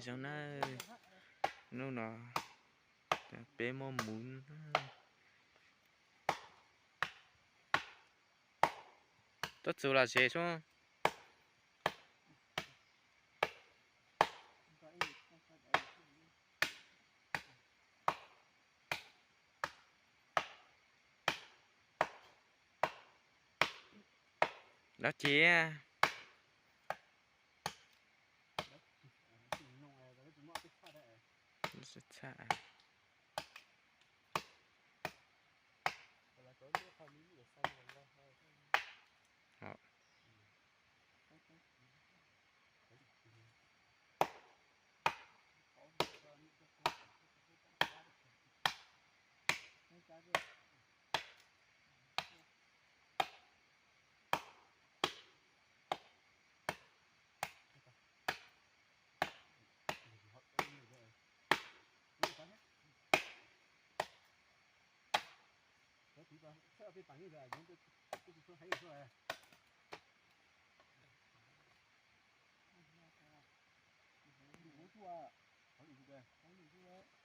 Zoo na, hnub no peb muaj mus. Tuaj txug los ze sub. Lawv cia.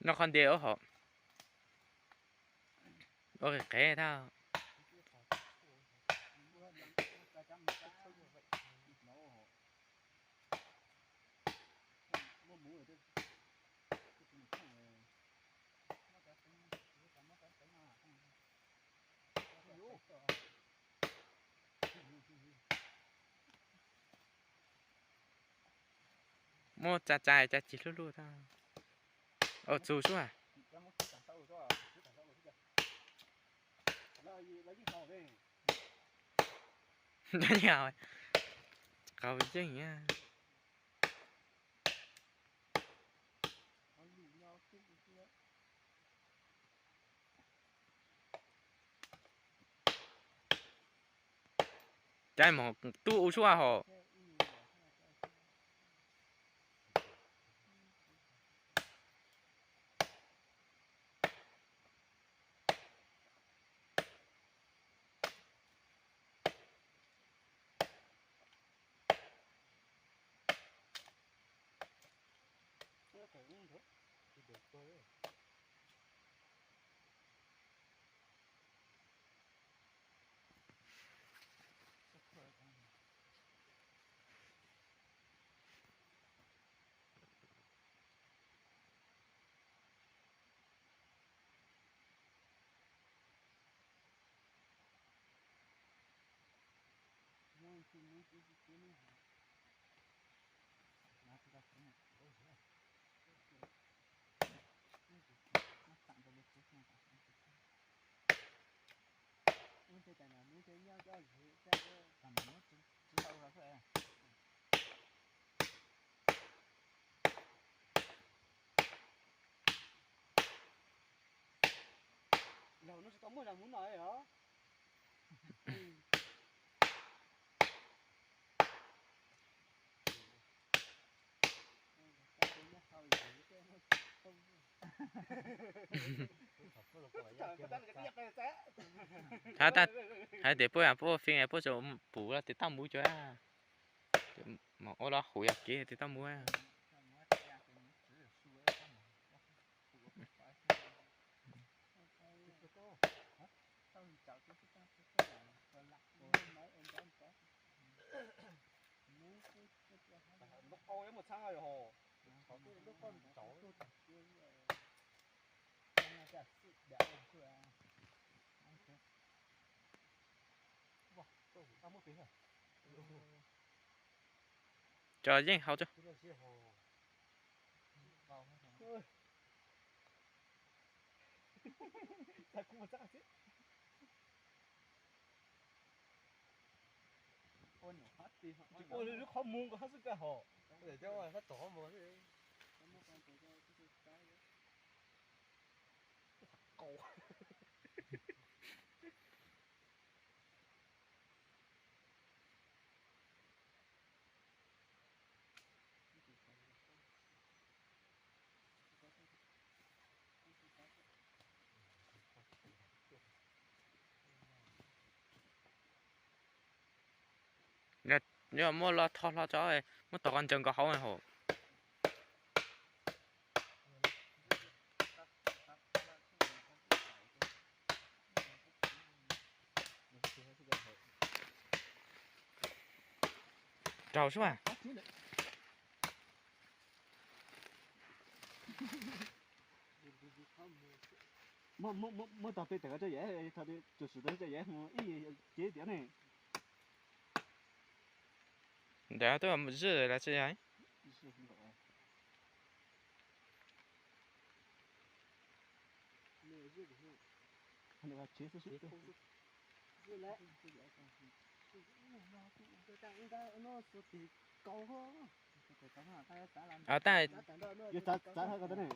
Noj qhov nti ub hauv. Ua qhev qhev tau. Muab tsa tsa cas tsis hlub hlub tau. Au txug sub. Qaug yeej. Caij mom tub u sub hos. Laug no tsis tau muaj zag mus no os. Hais tias puab puab fij puab tsuas pum los tes toj muv cua, mas ua los huv yog kev tes toj muv. Cov yeej haus tso. Ua lub qhov muag nkaus hab xwb kag hos. Yog muab los tho hlo tso, muab tov qos ntsaws nkaus hauv hauv. Rau sub. Muab tog peb tawm ko tso yam, tog tus swm tawm tso yam mus ib cev tias ne. Ntawd twb zij los tsis yog? Tag, txav txav ko tau ne.